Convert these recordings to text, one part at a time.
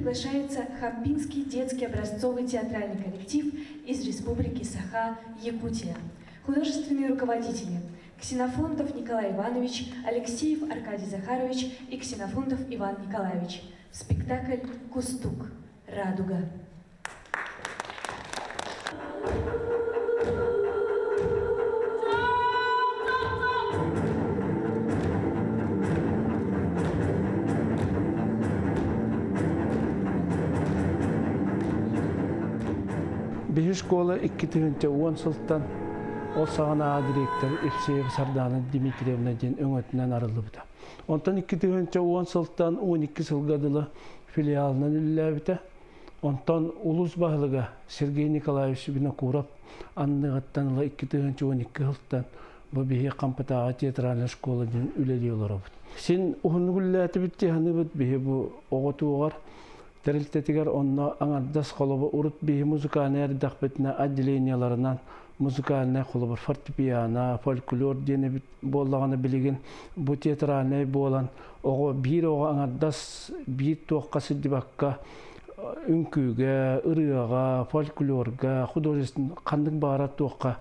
приглашается Хампинский детский образцовый театральный коллектив из Республики Саха, Якутия. Художественные руководители Ксенофонтов Николай Иванович, Алексеев Аркадий Захарович и Ксенофонтов Иван Николаевич. Спектакль «Кустук. Радуга». Биһи школа 2010 сылтан ол саҕана директор Евсеева Сардана Дмитриевна диэн өҥөтүнэн арыллыбыта. Онтон 2010 сылтан 12 сылга дылы филиалынан үлэлээбитэ. Онтон улуус баһылыга Сергей Николаевич Винокуров анныгыттан ыла 2012 сылтан бу биһи Хампатааҕы театральнай школа диэн үлэлии олоробут. Син уһуннук үлэлээтибит дии саныыбыт биһи бу оҕо туоҕар тэрилтэтигэр онно аҥардас холобур урут биһи музыкальнай эрдэхпитинэ отделениеларынан музыкальнай холобур фортепиано, фольклор диэн эбит буоллаҕына билигин бу театральнай буолан оҕо биир оҕо аҥардас биир туохха сылдьыбакка үҥкүүгэ, ырыаҕа, фольклорга, художественный ханнык баҕарар туохха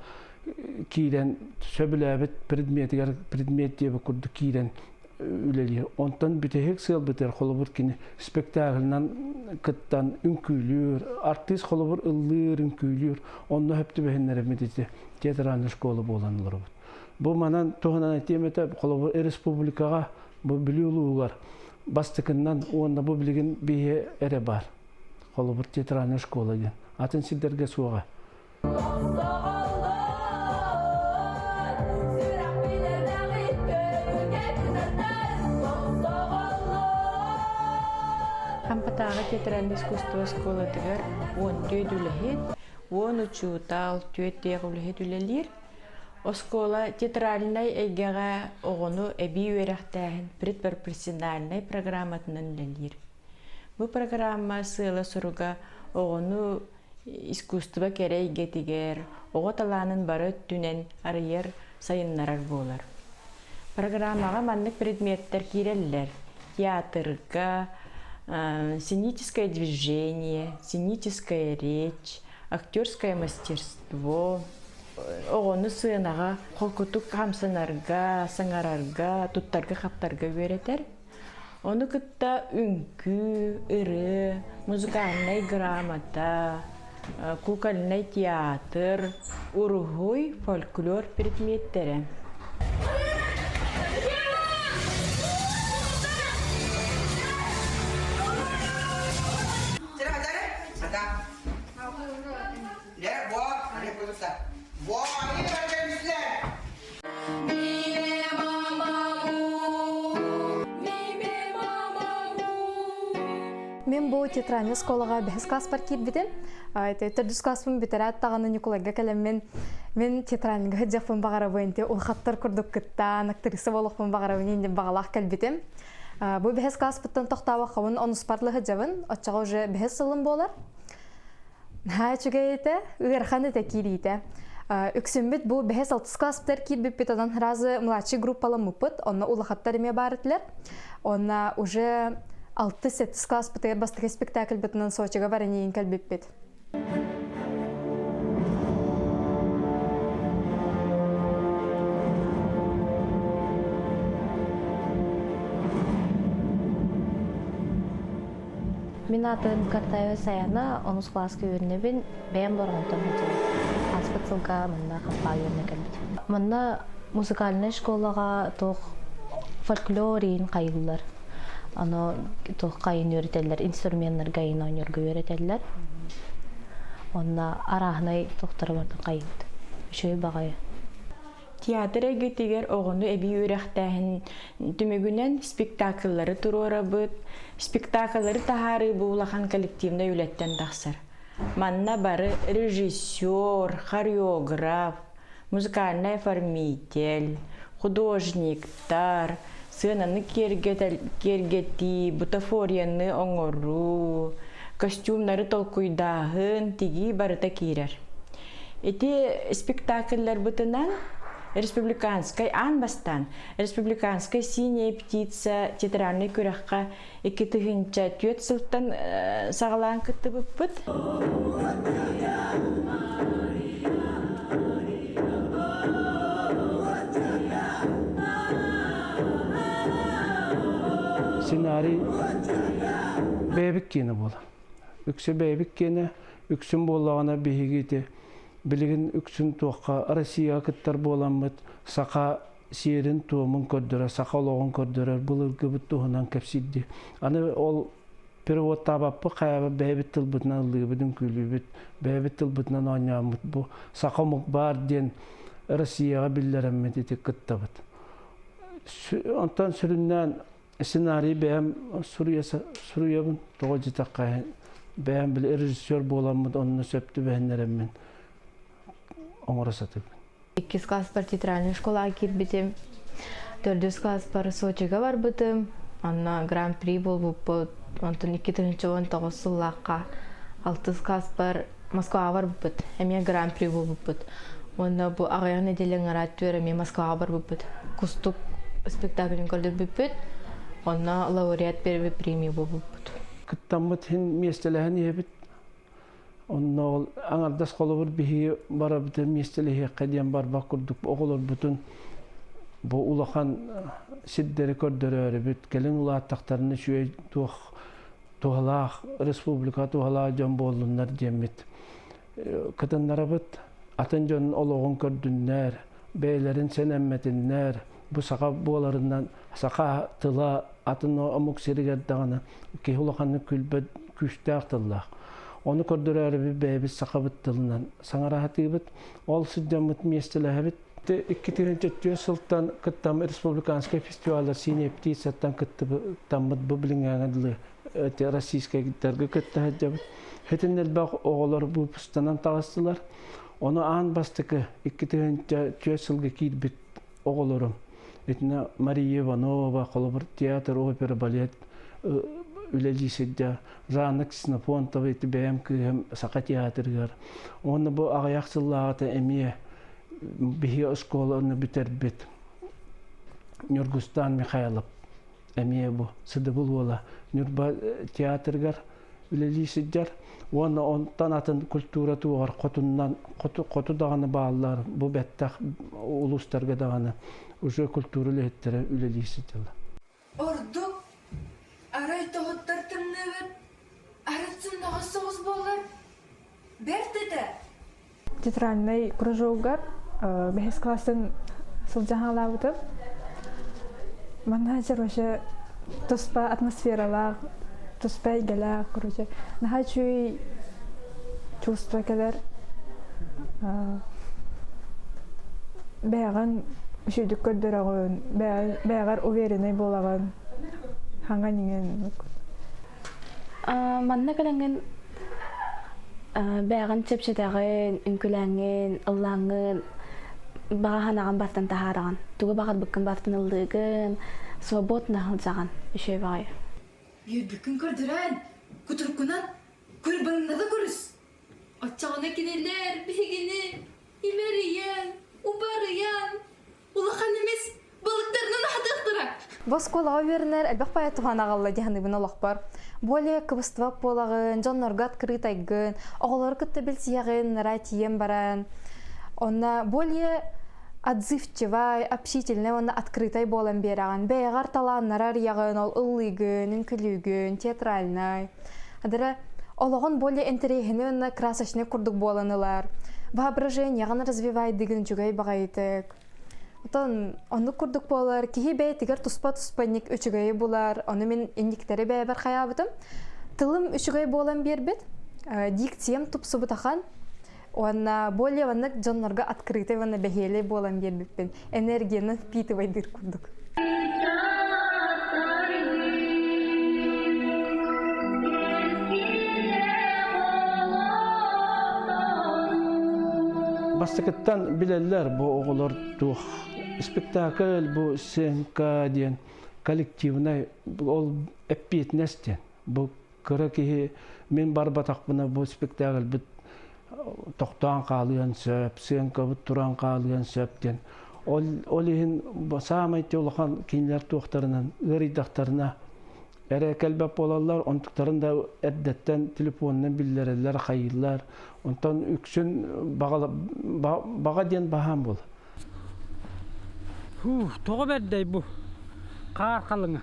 киирэн сөбүлээбит предметигэр предмет диэбит курдук киирэн үлэлиир. Онтон бүтэһик сыалбытыгар холобур кини спектаклынан кыттан үҥкүүлүүр, артыыс холобур ыллыыр, үҥкүүлүүр, онно сөп түбэһиннэриммит ити театральная школа буолан олоробут. Бу манан туһунан этиэм этэ, холобур республикаҕа бу Бүлүү улууһугар бастакыннан уонна бу билигин биһи эрэ баар. Холобур театральная школа диэн. Атын сирдэргэ суоҕа. Хампатааҕы театральнай искусство оскуолатыгар 14 үлэһит, 10 учуутал, 4 үлэһит үлэлиир. Оскуола театральнай эйгэҕэ оҕону эбии үөрэхтээһин предпрофессиональнай программатынан үлэлиир. Бу программа сыала-соруга оҕону искусство кэрэ эйгэтигэр оҕо талаанын бары өттүнэн арыйар, сайыннарар буолар. Программаҕа маннык предметтэр киирэллэр: театрга, сценическое движение, сценическая речь, актерское мастерство, оҕону сыанаҕа холкутук хамсанарга, саҥарарга, туттарга-хаптарга үөрэтэр. Ону кытта үҥкүү, ырыа, музыкальнай грамота, кукольнай театр, уруһуй, фольклор предметтэрэ. Мин бу театральный оскуолаҕа бэһис класспар киирбитим. Төрдүс класспын бүтэрээт даҕаны Ньукулайга кэлэммин мин театральныйга сылдьыахпын баҕарабын, улахаттар курдук кыттаан, актриса буолуохпун баҕарабын диэн баҕалаах кэлбитим. Бу бэһис класспыттан тохтообоккобун онуспар сылдьабын, оччоҕо уже бэһис сылым буолар. Наһаа үчүгэй этэ, ыарахан этэ киириитэ. Үксүммүт бу бэһис алтыс класспытар киирбиппит, онон сразу младший группаламмыппыт, онно улахаттар эмиэ баар этилэр. Онно уже алтыс сэттис класспытыгар бастакы спектакльбытынан Сочига баран иин кэлбиппит. Мин аатым Картаева Саяна, онус кылааска үөрэнэбин, бэйэм Бороҕонтон сылдьабын. Ааспыт сылга манна Хампаа үөрэнэ кэлбитим. Манна музыкальнай школаҕа туох фольклор иин хайыыллар. Аны туох хайын үөрэтэллэр, инструменнарга иин оонньуурга үөрэтэллэр. Онно арааһынай туохтары барытын хайыыбыт. Үчүгэй баҕайы. Театр эйгэтигэр оҕону эбии үөрэхтээһин түмүгүнэн спектакллары туруорабыт. Спектакллары таһаарыы бу улахан коллективнай үлэттэн тахсар. Манна бары режиссер, хореограф, музыкальный оформитель, художниктар, сыананы киэргэтии, бутафорияны оҥоруу, костюмнары толкуйдааһын, тигии барыта киирэр. Ити спектакльларбытынан Республиканскай аан бастаан Республиканскай синяя птица театральнай күрэххэ 2004 сылтан саҕалаан кыттыбыппыт. Сценарий бэйэбит киэнэ буолар. Үксэ бэйэбит киэнэ, үксүн буоллаҕына биһиги ити билигин үксүн туохха Россияҕа кыттар буоламмыт саха сиэрин-туомун көрдөрөр, саха олоҕун көрдөрөр былыргыбыт туһунан кэпсиирди. Аны ол переводтаабаппыт хайаабыт бэйэбит тылбытынан ыллыыбыт, үҥкүүлүүбүт, бэйэбит тылбытынан оонньооммут бу саха омук баар диэн Россияҕа биллэрэммит ити кыттабыт. Онтон сүрүннээн сценарий бэйэм суруйа суруйабын, тоҕо диэтэххэ бэйэм били режиссер буоламмыт онно сөп түбэһиннэрэммин оҥоро сатыыбын. Иккис класспар театральнай школаҕа киирбитим. Төрдүс класспар Сочига барбытым. Онно гран-при буолбуппут. Онтон 2019 сыллаахха алтыс класспар Москваҕа барбыппыт. Эмиэ гран-при буолбуппут. Уонна бу аҕыйах нэдиэлэ ыҥыраат түөр эмиэ Москваҕа барбыппыт. Кустук спектаклын көрдөрбүппүт. Онно лауреат первой премии буолбуппут. Кыттаммыт иһин миэстэлэһэн иһэбит. Онно ол аҥардас холобур биһиги барабытын миэстэлэһиэххэ диэн барбах курдук оҕолорбутун бу улахан сирдэри көрдөрөөрүбүт, кэлин улааттахтарына үчүгэй туох туһалаах республика туһалаах дьон буоллуннар диэммит кытыннарабыт. Атын дьон олоҕун көрдүннэр, бэйэлэрин сэнэммэтиннэр, бу саха буоларынан саха тыла атын омук сиригэр даҕаны киһи улаханнык күлбэт күүстээх тыллаах. Ону көрдөрөөрүбүт бэйэбит сахабыт тылынан саҥараһатыыбыт. Ол сылдьаммыт миэстэлэһэбит. 2004 сылтан кыттам республиканскай фестиваллар синяя птицаттан кыттаммыт бу билиҥҥээҥэ дылы российскайдарга кытта сылдьабыт. Хитин элбэх оҕолор выпустанан таҕыстылар. Ону аан бастакы 2004 сылга киирбит оҕолорум Итинэ Мария Иванова, холобур, театр, опера, балет үлэлии сылдьар. Жанна Ксенофонтова ити бэйэм кыыһым Саха театрыгар. Уонна бу аҕыйах сыллааҕыта эмиэ биһиги оскуоланы бүтэрбит Ньургустан Михайлов эмиэ бу Сыдыбыл уола Ньурба театрыгар үлэлии сылдьар. Уонна онтон атын культура туоҕар хотуннан хоту, хоту даҕаны бааллар, бу бэттэх улуустарга даҕаны уже культура үлэһиттэрэ үлэлии сылдьаллар. Ордук арай тоһуттар тымныыбыт, арыт сымнаҕас соҕус буоллар, бэрт этэ. Театральнай кружогар бэһис класстан сылдьан хаалаабытым. Манна короче туспа атмосфералаах, туспа эйгэлээх, короче, наһаа үчүгэй чувство кэлэр. Бэйэҕин үчүгүйдүк көрдөрөҕүн, бэйэҕэр уверенный буолаҕын, хаҥан иҥэн. Манна кэлэҥҥин бэйэҕин чэпчэтэҕин, үҥкүүлээҥҥин, ыллааҥҥын, баҕа санааҕын бартан таһаараҕын. Тугу баҕарбыккын бартан ыллыыгын, свободно сылдьаҕын үчүгэй баҕайы. Үөрбүккүн көрдөрөн, кутуруккунан кырбаҥната көрүс. Оччоҕуна кинилэр биһигини имэрийэн, убарыйан, улахан эмис балыктарынан аһатыахтара. Бу оскуолаҕа үөрэнэр элбэх поэт туһаан аҕалла дии саныыбын олохпор. Более кыбыстыбат буолаҕын, дьоннорго открытайгын, оҕолору кытта билсиһэҕин, нара тиийэн баран. Онно более отзывчивай, общительный уонна открытай буолан биэрэҕин. Бэйэҕэр талааннары арыйаҕын, ол ыллыыгын, үҥкүлүүгүн, театральнай. Адара олоҕун более интэриэһинэй уонна красочный курдук буолан ылар. Воображениеҕын развивайдыгын үчүгэй баҕайытык. Отон оннук курдук буолар, киһи бэйэтигэр туспа-туспа инник үчүгэйи булар, ону мин инниктэри бэйэбэр хайаабытым. Тылым үчүгэй буолан биэрбит, дикциям тупсубутахан, уонна более маннык дьоннорго открытый уонна бэһиэлэй буолан биэрбиппин, энергияны впитывайдыыр курдук. Бастакыттан билэллэр бу оҕолор туох спектакль бу сценка диэн коллективнай ол эппиэтинэс диэн бу кыра киһи мин барбатахпына бу спектакльбыт тохтоон хаалыан сөп, сценкабыт туран хаалыан сөп диэн. Ол иһин саамай улахан кинилэр туохтарынан ыарыйдахтарына эрэ кэлбэт буолаллар, онтуктарын да эрдэттэн телефонунан биллэрэллэр, хайыыллар. Онтон үксүн баҕа диэн баһаам буолар. Фу, тоҕо бэрдэй бу? Хаар халыҥа.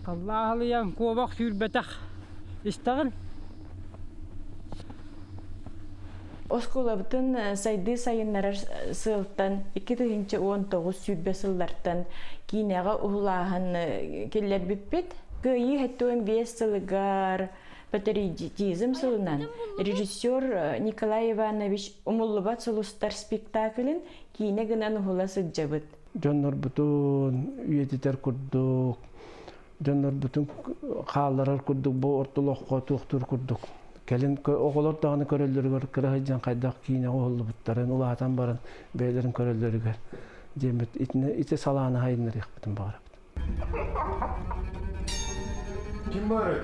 Халлааһылыйан куобах сүүрбэтэх. Истэҕин? Оскуолабытын сайдыы сайыннарар сыалтан 2019 сүүрбэ сыллартан киинэҕэ уһулааһын киллэрбиппит. Кыайыы 75 сылыгар патриотизм сылынан режиссер Николай Иванович Умуллубат сулустар спектаклын киинэ гынан уһула сылдьабыт. Дьоннорбутун үйэтитэр курдук, дьоннорбутун хаалларар курдук бу ортолоххо туохтуур курдук. Кэлин оҕолор даҕаны көрөллөрүгэр кыра сылдьан хайдах киинэҕэ уһуллубуттарын улаатан баран бэйэлэрин көрөллөрүгэр диэммит ити салааны хайыннарыахпытын баҕарабыт. Ким баарый?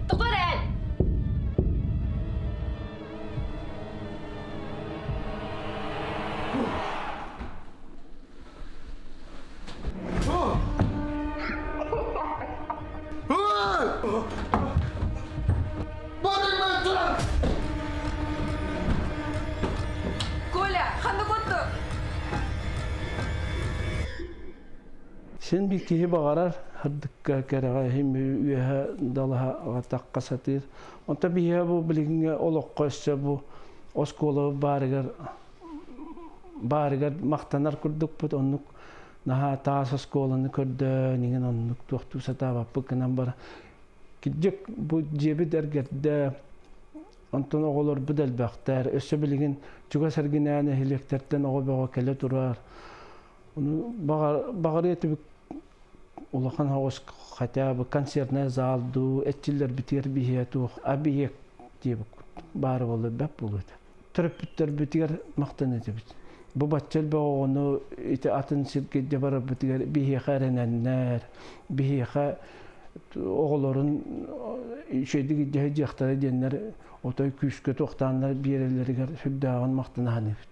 Тоҕо эрэн? Коля, ханна куттук? Син биир киһи баҕарар һырдыкка кэрэҕэ иһин үөһэ далаһа тахха сатыыр. Онто биһиэхэ бу билиҥҥи олоххо өссө бу оскуола баарыгар баарыгар махтанар курдукпут оннук наһаа таас оскуоланы көрдөөн иҥин оннук туохтуу сатаабаппыт гынан баран кирдьик бу дьиэбит эргэрдэ онтон оҕолорбут элбэхтэр өссө билигин чугас эргинээн нэһилиэктэртэн оҕо бөҕө кэлэ турар ону баҕарыа этибит улахан оҕус хотя бы концертный зал дуу эрчиллэрбитигэр биһиэ туох объект диэбит баара буолла бэп буолуо этэ төрөппүттэрбитигэр махтан этибит. Бу бачча элбэх оҕону ити атын сиргэ дьэ барарбытыгар биһиэхэ эрэнэннэр, биһиэхэ оҕолорун үчүгэйдик илдьэ сылдьыахтара диэннэр отой күүскэ туохтааннар биэрэллэригэр сүрдээҕин махтана саныыбыт.